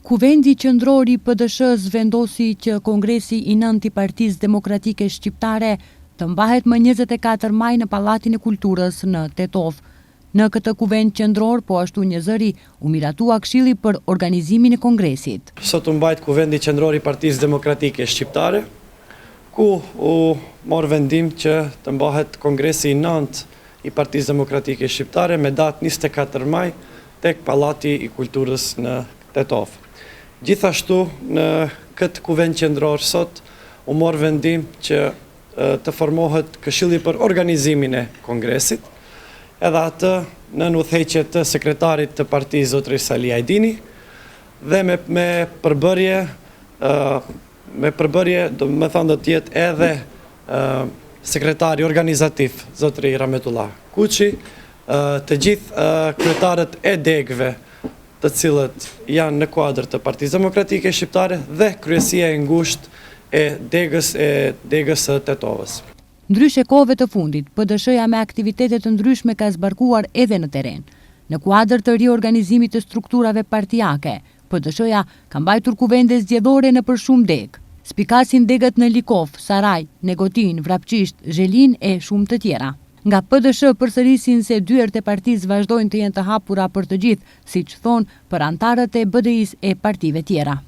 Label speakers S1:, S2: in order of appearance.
S1: Kuvendi Qendror i PDSH-së vendosi që Kongresi i nëntë i Partisë Demokratike Shqiptare të mbahet më 24 maj në Pallatin e Kulturës në Tetovë. Në këtë Kuvend Qendror, po ashtu njëzëri, u miratua Këshilli për organizimin e Kongresit.
S2: Sot u mbajt Kuvendi Qendror i Partisë Demokratike Shqiptare, ku u mor vendim që të mbahet Kongresi i nëntë i Partisë Demokratike Shqiptare me datë 24 maj tek Pallati i Kulturës në Tetovë. Gjithashtu në këtë Kuvend Qendror sot u mor vendim që të formohet Këshilli për organizimin e Kongresit, edhe atë nën udhëheqje të sekretarit të partisë zotëri Sali Ajdini dhe me me përbërje me përbërje domethënë do të jetë edhe sekretari organizativ zotëri Rahmetullah Kuçi, të gjithë kryetarët e degëve të cilët janë në kuadër të Partisë Demokratike Shqiptare dhe kryesia e ngushtë e degës e degës së Tetovës.
S1: Ndryshe kohëve të fundit, PDSH-ja me aktivitete të ndryshme ka zbarkuar edhe në terren. Në kuadër të riorganizimit të strukturave partiake, PDSH-ja ka mbajtur kuvende zgjedhore nëpër shumë degë. Spikasin degët në Likovë, Saraj, Negotinë, Vrapçisht, Zhelinë e shumë të tjera. Nga PDSH përsërisin se dyert e partisë vazhdojnë të jenë të hapura për të gjithë, siç thonë, për anëtarët e BDI-së e partive tjera.